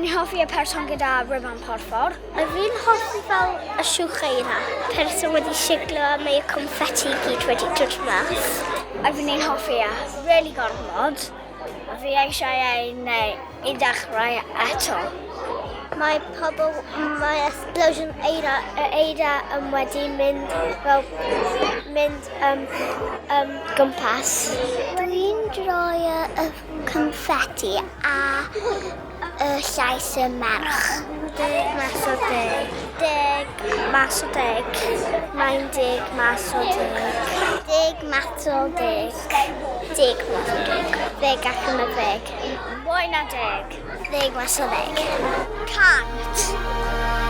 Fi'n hoffi y person gyda ribbon porffor. A fi'n hoffi fel y siwch eira. Person wedi siglo a mae y confetti i gyd wedi dod mas. A fi'n ein hoffi e really gormod. A fi eisiau ei neu i dechrau eto. Mae pobl, mae explosion eira, y eira yn wedi mynd fel mynd um, um, gwmpas. Dwi'n droi y confetti a y llais y merch. 10 mas o 10. 10 mas o 10. Mae'n 10 mas o 10. 10 mas o 10. 10 mas o 10. 10 allan o 10. Mwy na 10. 10 mas o 10. 100.